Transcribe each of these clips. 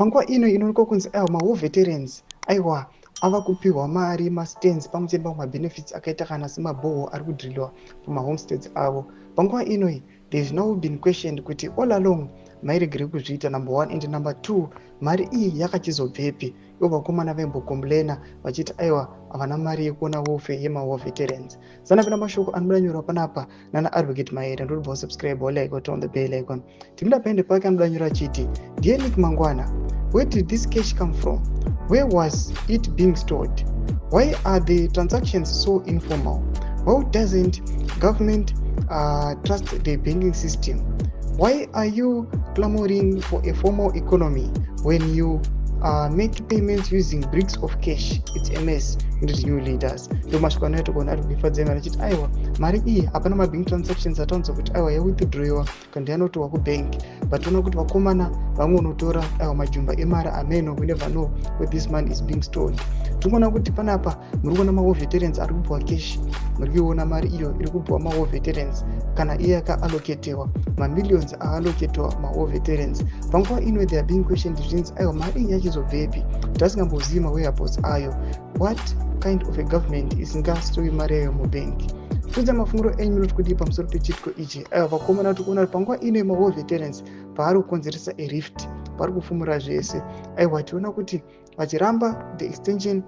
Panguva ino inoonekwa kunzi aiwa, mawar veterans aiwa ava kupiwa mari, mastands, pamwe chete mamwe mabenefits akaita kana semaborehole ari kudrillwa pamahomesteads avo. Panguva inoi there is now been questioned kuti all along mairegere kuzviita, number one, and number two, mari iyi yakachizobvepi? Ivo vakomana vaimbocomplaina vachiti aiwa, havana mari yekuona welfare yemawar veterans. Sanapinda mashoko anobuda nyorwa panapa nana Advocate Maera. Ndorobva usubscribe, walike, on the bell icon. Timida paende pake anobuda nyora achiti, "Dear Nick Mangwana, where did this cash come from? Where was it being stored? Why are the transactions so informal? How doesn't government trust the banking system? Why are you clamoring for a formal economy when you make payments using bricks of cash? It's a mess. We need new leaders." Ndo mashoko anoita kuona ari kuifadza mari achiti aiwa, mari iyi hapana mabank transactions ataunza kuti aiwa yawithdrawiwa kana yanotorwa kubank, but toona kuti vakomana vamwe unotora aiwa majumba emari ameno. We never know where this money is being stored. Tikuona kuti panapa muri kuona mawar veterans ari kupiwa cash. Muri kuiona mari iyo iri kupiwa mawar veterans kana iye yakaallocatiwa, mamillions aallocatiwa mawar veterans. Panguva ino they are being questioned zvinzi aiwa, mari iyi yachizobvepi tasingambozivi mawhereabouts ayo? What kind of a government isingastori mari yayo mubank? Tudza mafungiro enyu, munoti kudii pamusoro pechitiko ichi? Aiwa, vakomana, tikuona kuti panguva ino mawar veterans paari kukonzeresa arift, pari kufumura zvese. Aiwa, tiona kuti vachiramba the extension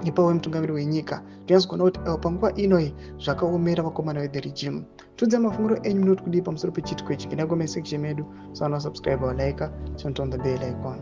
yepower yemutungamiri wenyika. Tinyazokuona kuti aiwa, panguva inoi zvakaomera vakomana vethe regime. Tudza mafungiro enyu, munoti kudii pamusoro pechitiko ichi? Pinda comment section medu, so subscribe, walike, turn on the bell icon.